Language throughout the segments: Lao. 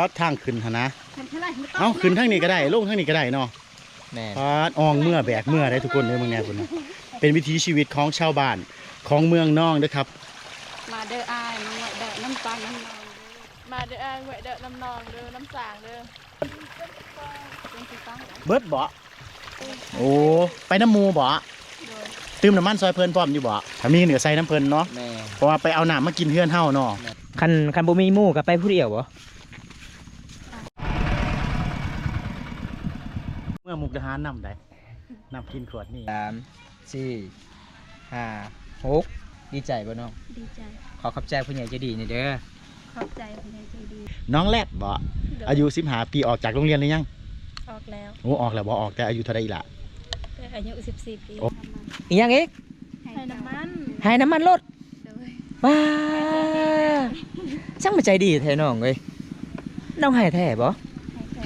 ອດທາງຂຶ້ນຫັ້ນນະ. ເອົ້າ ຂຶ້ນທາງນີ້ກໍໄດ້ ລົງທາງນີ້ກໍໄດ້ເນາະ. ແມ່ນ. ປາດ ອ່ອງເມືອແບກເມືອໄດ້ທຸກຄົນເດີ ເບິ່ງແດ່ພຸ້ນນະ. ເປັນວິຖີຊີວິດຂອງຊາວບ້ານຂອງເມືອງນອງເດີຄັບ. ມາເດີອ້າຍ ມາແວະເດີນ້ຳຊາງນ້ຳນອງເດີ. ມາເດີອ້າຍ ແວະເດີນ້ຳນອງເດີ ນ້ຳຊາງເດີ. ເບິດບໍ? ໂອ້ ໄປນຳໝູ່ບໍ? ໂດຍ. ຕື່ມນ້ຳມັນຊ່ອຍເພິ່ນພ້ອມຢູ່ບໍ? ຖ້າມີເຫຼືອໃສ່ນຳເພິ່ນເນາະ. ແມ່ນ. ເພາະວ່າໄປເອົານ້ຳມາກິນເຮືອນເຮົາເນາະ. ແມ່ນ. ຄັນ ຄັນບໍ່ມີໝູ່ກໍໄປຜູ້ດຽວບໍ? ເມືອມຸກດາຫານນຳໃດ໋ ນຳກິນຂວດນີ້. ສາມ ສີ່ ຫ້າ ຫົກ ດີໃຈບໍ່ນ້ອງ? ດີໃຈ. ຂໍຂອບໃຈຜູ້ໃຫຍ່ໃຈດີນີ້ເດີ. ຂອບໃຈຜູ້ໃຫຍ່ໃຈດີ. ນ້ອງແລັດບໍ? ໂດຍ. ອາຍຸສິບຫ້າປີ ອອກຈາກໂຮງຮຽນຫຼືຍັງ? ອອກແລ້ວ. ໂອ້ ອອກແລ້ວບໍ? ອອກແຕ່ອາຍຸເທົ່າໃດອີ່ຫຼ້າ? ແຕ່ອາຍຸສິບສີ່ປີ. ໂອ້ ອີ່ຫຍັງອີກ? ໃຫ້ນ້ຳມັນ ໃຫ້ນ້ຳມັນລົດ. ໂດຍ. ວ້າ ຊ່າງມາໃຈດີແທ້ນ້ອງເອີຍ. ນ້ອງໃຫ້ແທ້ບໍ? ໃຫ້ແທ້.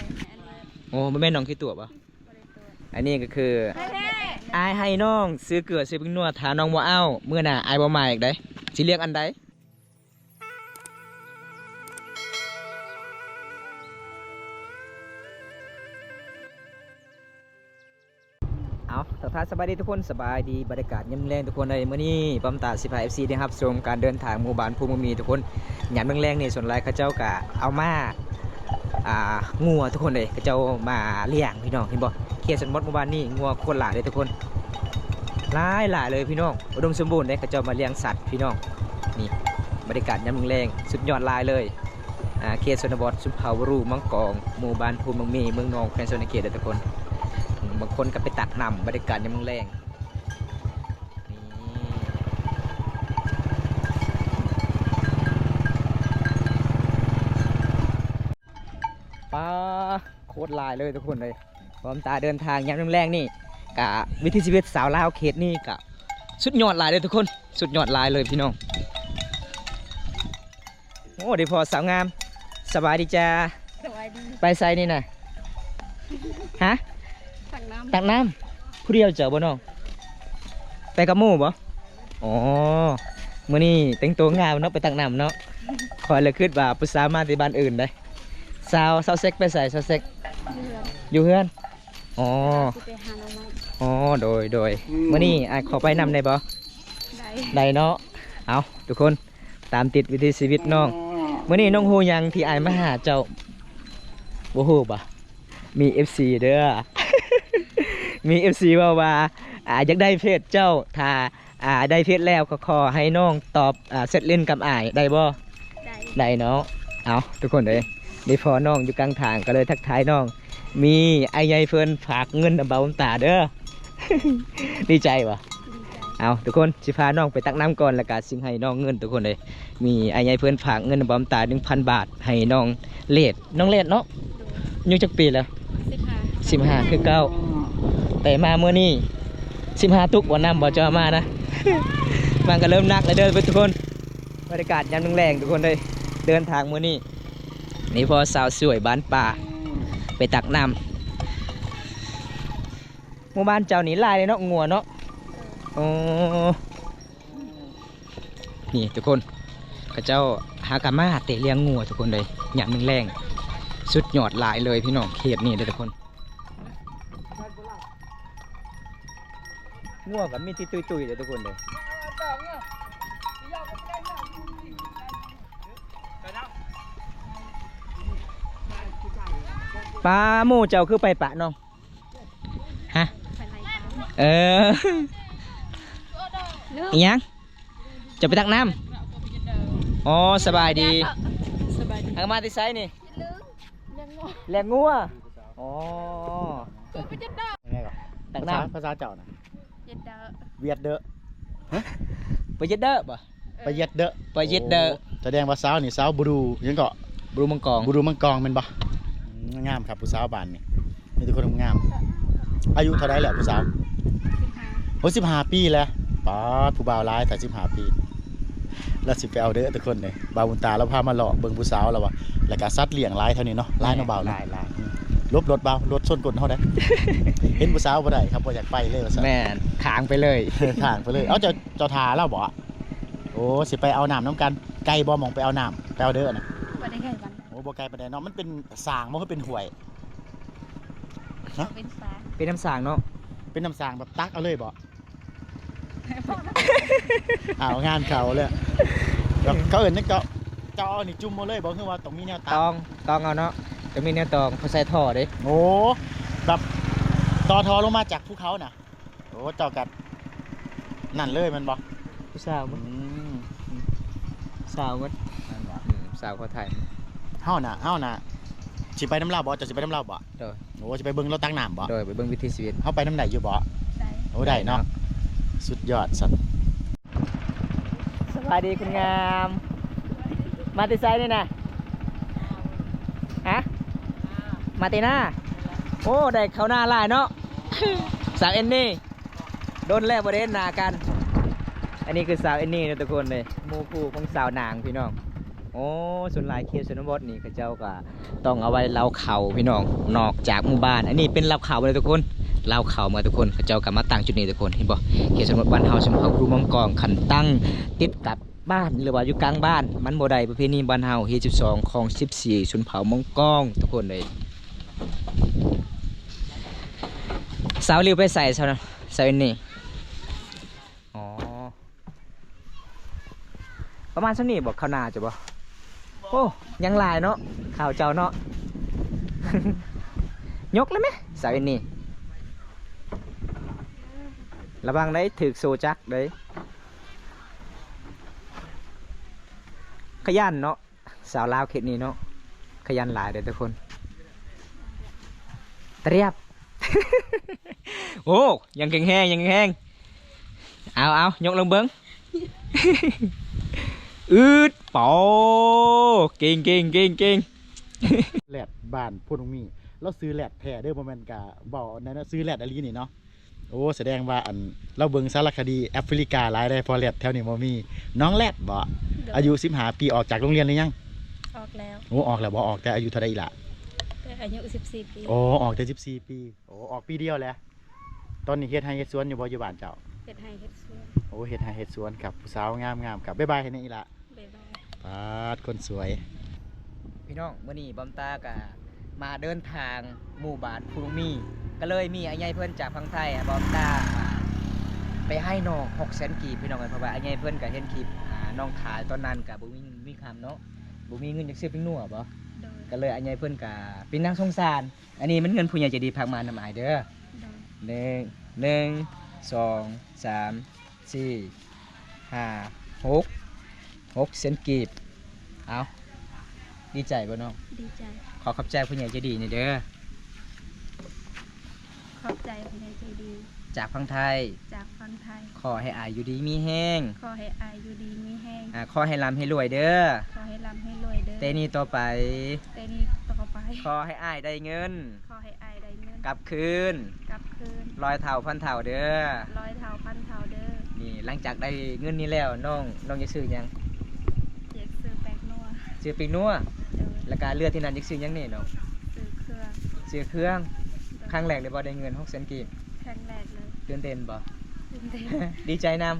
ໂອ້ ບໍ່ແມ່ນນ້ອງຂີ້ຕົວະບໍ? ອັນນີ້ກໍຄື ອ້າຍໃຫ້ນ້ອງຊື້ເກືອຊື້ແປ້ງນົວ ຖ້ານ້ອງບໍ່ເອົາ ມື້ໜ້າອ້າຍບໍ່ມາອີກເດ້. ຊິເລືອກອັນໃດ? ເອົາ ທັກທາຍສະບາຍດີທຸກຄົນ ສະບາຍດີ ບັນຍາກາດຍາມແລງທຸກຄົນເອີຍ. ມື້ນີ້ບຳຕາຊິພາ ເອັຟຊີ ໄດ້ຮັບຊົມການເດີນທາງໝູ່ບ້ານພູເມືອງມີທຸກຄົນ. ຍາມແລງໆນີ້ ສ່ວນຫຼາຍເຂົາເຈົ້າກະເອົາມ້າ ອ່າ ງົວທຸກຄົນເອີຍ ເຂົາເຈົ້າມາລ້ຽງພີ່ນ້ອງ ເຫັນບໍ່? ເຂດຊົນນະບົດໝູ່ບ້ານນີ້ງົວໂຄດຫຼາຍເດ້ທຸກຄົນ ຫຼາຍໆເລີຍພີ່ນ້ອງ ອຸດົມສົມບູນເດ້. ເຂົາເຈົ້າມາລ້ຽງສັດພີ່ນ້ອງ. ນີ້ບັນຍາກາດຍາມແລງໆ ສຸດຍອດຫຼາຍເລີຍ. ອ່າ ເຂດຊົນນະບົດ ຊຸມເຜົ່າວາຣູ ມັງກອງ ໝູ່ບ້ານພູເມືອງມີ ເມືອງນອງ ແຂວງສະຫວັນນະເຂດເດີທຸກຄົນ. ບາງຄົນກໍໄປຕັກນ້ຳ ບັນຍາກາດຍາມແລງ. ນີ້ ປາ ໂຄດຫຼາຍເລີຍທຸກຄົນເອີຍ. ພ້ອມຕາເດີນທາງຍາມແລງໆນີ້ ກະວິຖີຊີວິດຊາວລາວເຂດນີ້ກະສຸດຍອດຫຼາຍເລີຍທຸກຄົນ ສຸດຍອດຫຼາຍເລີຍພີ່ນ້ອງ. ໂອ້ ໄດ້ພໍ້ສາວງາມ ສະບາຍດີຈ້າ. ສະບາຍດີ. ໄປໃສນີ້ນະ? ຮະ? ຕັກນ້ຳ. ຕັກນ້ຳ ຜູ້ດຽວເຈົ້າບໍ່ນ້ອງ? ໄປກັບໝູ່ບໍ່? ອໍ ມື້ນີ້ແຕ່ງໂຕງາມເນາະ ໄປຕັກນ້ຳເນາະ. ຂ້ອຍລະຄິດວ່າຜູ້ສາວມາແຕ່ບ້ານອື່ນເດ້. ສາວ ສາວເຊັກໄປໃສ? ສາວເຊັກ ຢູ່ເຮືອນ. ອໍ ຊິໄປຫາໜໍ່ໄມ້. ອໍ ໂດຍ ໂດຍ. ອືມ ມື້ນີ້ອ້າຍຂໍໄປນຳໄດ້ບໍ່? ໄດ້ ໄດ້ເນາະ. ເອົາ ທຸກຄົນ ຕາມຕິດວິຖີຊີວິດນ້ອງ. ມື້ນີ້ນ້ອງຮູ້ຫຍັງທີ່ອ້າຍມາຫາເຈົ້າ? ບໍ່ຮູ້ບໍ່? ມີເອັຟຊີເດີ ມີເອັຟຊີເວົ້າວ່າ ອ່າ ຢາກໄດ້ເຟສເຈົ້າ ຖ້າ ອ່າ ໄດ້ເຟສແລ້ວກໍຂໍໃຫ້ນ້ອງຕອບ ອ່າ ແຊັດຫຼິ້ນກັບອ້າຍໄດ້ບໍ່? ໄດ້ ໄດ້ເນາະ. ເອົາ ທຸກຄົນເອີຍ ໄດ້ພໍ້ນ້ອງຢູ່ກາງທາງ ກໍເລີຍທັກທາຍນ້ອງ. ມີອ້າຍໃຫຍ່ເພິ່ນຝາກເງິນນຳບ່າວບຸນຕາເດີ. ດີໃຈບໍ່? ດີໃຈ. ເອົາ ທຸກຄົນ ຊິພານ້ອງໄປຕັກນ້ຳກ່ອນ ແລ້ວກະຊິໃຫ້ນ້ອງເງິນ ທຸກຄົນເອີຍ. ມີອ້າຍໃຫຍ່ເພິ່ນຝາກເງິນນຳບ່າວບຸນຕາ ໜຶ່ງພັນບາດ ໃຫ້ນ້ອງເລດ. ນ້ອງເລດເນາະ? ໂດຍ. ອາຍຸຈັກປີແລ້ວ? ສິບຫ້າ. ສິບຫ້າຄືເກົ່າ. ແຕ່ມາມື້ນີ້ ສິບຫ້າຕຸກບໍ່ ນ້ຳບໍ່ເຈົ້າມານະ. ມັນກໍເລີ່ມໜັກແລ້ວເດີທຸກຄົນ. ບັນຍາກາດຍາມແລງໆ ທຸກຄົນເອີຍ ເດີນທາງມື້ນີ້. ນີ້ພໍ່ສາວສວຍບ້ານປ່າ ໄປຕັກນ້ຳ. ໝູ່ບ້ານເຈົ້ານີ້ຫຼາຍເນາະ ງົວເນາະ. ໂອ້ ນີ້ທຸກຄົນ ເຂົາເຈົ້າຫາກະມາແຕ່ລ້ຽງງົວທຸກຄົນເອີຍ. ຍາມແລງໆ ສຸດຍອດຫຼາຍເລີຍພີ່ນ້ອງ ເຂດນີ້ເດີທຸກຄົນ. ງົວກໍມີຕິດຕຸ້ຍໆເດີທຸກຄົນເດີ. ປາ ໝູ່ເຈົ້າຄືໄປປະນ້ອງ? ຮະ? ເອີ ອີຫຍັງ? ຈະໄປຕັກນ້ຳ? ອໍ ສະບາຍດີ. ສະບາຍດີ. ຫາກະມາແຕ່ໃສນີ້? ແລງງົວ. ອໍ ຕັກນ້ຳ. ພາສາ ພາສາເຈົ້ານະ? ຫວຽດເດີ. ຫວຽດເດີ. ຮະ? ປະຫຍັດເດີບໍ່? ປະຫຍັດເດີ. ປະຫຍັດເດີ. ໂອ້ ສະແດງວ່າສາວນີ້ສາວບຣູຫຍັງເກາະ? ບຣູມັງກອງ. ບຣູມັງກອງແມ່ນບໍ່? ອືມ ງາມຄັບຜູ້ສາວບ້ານນີ້. ມີແຕ່ຄົນງາມ. ອາຍຸເທົ່າໃດແລ້ວຜູ້ສາວ? ສິບຫ້າ. ໂອ້ ສິບຫ້າປີແລ້ວ. ປາດ ຜູ້ບ່າວຫຼາຍແທ້ ສິບຫ້າປີ. ລາວຊິໄປເອົາເດີທຸກຄົນເດີ. ບ່າວບຸນຕາລາວພາມາເລາະເບິ່ງຜູ້ສາວລາວວ່າ. ແລ້ວກະສັດລ້ຽງຫຼາຍແຖວນີ້ເນາະ. ຫຼາຍເນາະບ່າວເນາະ. ຫຼາຍໆ. ອືມ ຫຼົບລົດບ່າວ ລົດຊົນກົ້ນເຮົາເດ້. ເຫັນຜູ້ສາວບໍ່ໄດ້ຄັບ ບໍ່ຢາກໄປເລີຍວ່າຊັ້ນ. ແມ່ນ ຂ້າງໄປເລີຍ. ຂ້າງໄປເລີຍ. ເອົາ ເຈົ້າ ເຈົ້າຖ້າລາວບໍ່? ໂອ້ ຊິໄປເອົານ້ຳນຳກັນ. ໄກບໍ່ ໝ່ອງໄປເອົານ້ຳ ໄປເອົາເດີນະ? ບໍ່ໄດ້ໄກປານໃດ. ໂອ້ ບໍ່ໄກປານໃດເນາະ. ມັນເປັນສ້າງບໍ່ ຄືເປັນຫ້ວຍ? ເປັນສ້າງ ເປັນນ້ຳສ້າງເນາະ. ເປັນນ້ຳສ້າງແບບຕັກເອົາເລີຍບໍ່? ອ້າວ ງານເຂົາແລ້ວ. ແບບເຂົາເອີ້ນຫຍັງ ເຈົ້າ ເຈົ້າເອົານີ້ຈຸ່ມເອົາເລີຍບໍ່ ຄືວ່າຕ້ອງມີແນວຕັກ? ຕອງ ຕອງເອົາເນາະ. ຕ້ອງມີແນວຕອງ ເຂົາໃສ່ທໍ່ເດ້. ໂອ້ ແບບຕໍ່ທໍ່ລົງມາຈາກພູເຂົານະ. ໂອ້ ເຈົ້າກໍນັ້ນເລີຍແມ່ນບໍ່? ຜູ້ສາວ ອືມ ຜູ້ສາວໝົດ ແມ່ນບໍ່? ອືມ ສາວເຂົາຖ່າຍ. ເຮົານະ ເຮົານະ ຊິໄປນຳລາວບໍ່? ເຈົ້າຊິໄປນຳລາວບໍ່? ໂດຍ. ໂອ້ ຊິໄປເບິ່ງລາວຕັກນ້ຳບໍ່? ໂດຍ ໄປເບິ່ງວິຖີຊີວິດ. ເຮົາໄປນຳໄດ້ຢູ່ບໍ່? ໄດ້. ໂອ້ ໄດ້ເນາະ ໄດ້ເນາະ. ສຸດຍອດຊັ້ນ. ສະບາຍດີຄຸນງາມ. ມາແຕ່ໃສນີ້ນະ? ຮະ? ມາແຕ່ນາ? ໂອ້ ໄດ້ເຂົ້ານາຫຼາຍເນາະ ສາວແອນນີ. ດົນແລ້ວບໍ່ໄດ້ເຫັນໜ້າກັນ. ອັນນີ້ຄືສາວແອນນີເນາະທຸກຄົນເດ້ ໝູ່ຄູ່ຂອງສາວນາງພີ່ນ້ອງ. ໂອ້ ສ່ວນຫຼາຍເຂດຊົນນະບົດນີ້ ເຂົາເຈົ້າກໍຕ້ອງເອົາໄວ້ເລົ້າເຂົ້າພີ່ນ້ອງ ນອກຈາກໝູ່ບ້ານ. ອັນນີ້ເປັນເລົ້າເຂົ້າເດ້ທຸກຄົນ ເລົ້າເຂົ້າເໝິດທຸກຄົນ. ເຂົາເຈົ້າກໍມາຕັ້ງຈຸດນີ້ທຸກຄົນ ເຫັນບໍ່? ເຂດຊົນນະບົດບ້ານເຮົາ ຊົນເຜົ່າກະເຫຼືອງ ໝອງກອງ ຄັນຕັງ ຕິດກັບ ບ້ານ ຫຼືວ່າຢູ່ກາງບ້ານ ມັນບໍ່ໄດ້ປະເພນີບ້ານເຮົາ ຮີດສິບສອງ ຄອງສິບສີ່ ຊົນເຜົ່າມອງກອງ ທຸກຄົນເອີຍ. ສາວລິວໄປໃສ ສາວ ສາວແອນນີ? ອໍ ປະມານສ່ຳນີ້ບໍ່ ເຂົ້ານາເຈົ້າບໍ່? ໂອ້ ຍັງຫຼາຍເນາະ ເຂົ້າເຈົ້າເນາະ. ຍົກແລ້ວແມະ ສາວແອນນີ ລະວັງໄດ້ ຖືກໂສ້ຈັກເດ້. ຂະຫຍັນເນາະ ສາວລາວເຂດນີ້ເນາະ ຂະຫຍັນຫຼາຍເດ້ທຸກຄົນ. ຕຽບ ໂອ້ ຍັງແຂງແຮງ ຍັງແຂງແຮງ. ເອົາ ເອົາ ຍົກລົງເບິ່ງ. ອືດ ໂປ ເກັ່ງ ເກັ່ງ ເກັ່ງ ເກັ່ງ. ແລດບ້ານໂພນນົກມີ ລາວຊື່ແລດແທ້ເດີ ບໍ່ແມ່ນກະເວົ້າອັນນັ້ນເນາະ ຊື່ແລດອີ່ຫຼີນີ້ເນາະ. ໂອ້ ສະແດງວ່າ ອັນ ລາວເບິ່ງສາລະຄະດີແອຟຣິກາຫຼາຍເດ້ ເພາະແລດແຖວນີ້ບໍ່ມີ. ນ້ອງແລດບໍ? ໂດຍ. ອາຍຸສິບຫ້າປີ ອອກຈາກໂຮງຮຽນຫຼືຍັງ? ອອກແລ້ວ. ໂອ້ ອອກແລ້ວບໍ? ອອກແຕ່ອາຍຸເທົ່າໃດອີ່ຫຼະ? ແຕ່ອາຍຸສິບສີ່ປີ. ໂອ້ ອອກແຕ່ສິບສີ່ປີ. ໂອ້ ອອກປີດຽວແຫຼະ. ຕອນນີ້ເຮັດໄຮ່ເຮັດສວນຢູ່ບໍ່ ຢູ່ບ້ານເຈົ້າ? ເຮັດໄຮ່ເຮັດສວນ. ໂອ້ ເຮັດໄຮ່ເຮັດສວນຄັບ ຜູ້ສາວງາມໆຄັບ. ບາຍບາຍໃຫ້ແດ່ອີ່ຫຼະ. ບາຍບາຍ. ປາດ ຄົນສວຍ. ພີ່ນ້ອງ ມື້ນີ້ບອມຕາກະມາເດີນທາງໝູ່ບ້ານພູລຸງມີ ກະເລີຍມີອ້າຍໃຫຍ່ເພິ່ນຈາກຝັ່ງໄທ ບອມຕາໄປໃຫ້ນ້ອງ ຫົກແສນກີບ ພີ່ນ້ອງເອີຍ. ເພາະວ່າອ້າຍໃຫຍ່ເພິ່ນກະເຫັນຄລິບ ອ່າ ນ້ອງຂາຍຕອນນັ້ນກະບໍ່ມີເງິນມີຄຳເນາະ ບໍ່ມີເງິນຢາກຊື້ປີ້ງນົວບໍ? ໂດຍ. ກະເລີຍອ້າຍໃຫຍ່ເພິ່ນກະເປັນນາງສົງສານ. ອັນນີ້ແມ່ນເງິນຜູ້ໃຫຍ່ໃຈດີຝາກມານຳອ້າຍເດີ. ໂດຍ. ໜຶ່ງ ໜຶ່ງ ສອງ ສາມ ສີ່ ຫ້າ ຫົກ ຫົກແສນກີບ. ເອົາ ດີໃຈບໍ່ນ້ອງ? ດີໃຈ. ຂໍຂອບໃຈຜູ້ໃຫຍ່ໃຈດີນີ້ເດີ. ຂອບໃຈຜູ້ໃຫຍ່ໃຈດີ ຈາກຝັ່ງໄທ ຈາກຝັ່ງໄທ. ຂໍໃຫ້ອ້າຍຢູ່ດີມີແຮງ ຂໍໃຫ້ອ້າຍຢູ່ດີມີແຮງ. ອ່າ ຂໍໃຫ້ລ່ຳໃຫ້ລວຍເດີ ຂໍໃຫ້ລ່ຳໃຫ້ລວຍເດີ. ແຕ່ນີ້ຕໍ່ໄປ ແຕ່ນີ້ຕໍ່ໄປ ຂໍໃຫ້ອ້າຍໄດ້ເງິນ ຂໍໃຫ້ອ້າຍໄດ້ເງິນ ກັບຄືນ ກັບຄືນ ຮ້ອຍເທົ່າພັນເທົ່າເດີ ຮ້ອຍເທົ່າພັນເທົ່າເດີ. ນີ້ ຫຼັງຈາກໄດ້ເງິນນີ້ແລ້ວ ນ້ອງ ນ້ອງຢາກຊື້ຫຍັງ? ຢາກຊື້ແປ້ງນົວ ຊື້ປີ້ງນົວ. ໂດຍ. ແລ້ວກະເຫຼືອທີ່ນັ້ນຢາກຊື້ຫຍັງແດ່ນ້ອງ? ຊື້ເຄື່ອງ ຊື້ເຄື່ອງ. ໂດຍ. ຄັ້ງແລກເລີຍບໍ່ໄດ້ເງິນຫົກແສນກີບ? ຄັ້ງແລກເລີຍ. ຕື່ນເຕັ້ນບໍ່? ຕື່ນເຕັ້ນ ດີໃຈນຳ.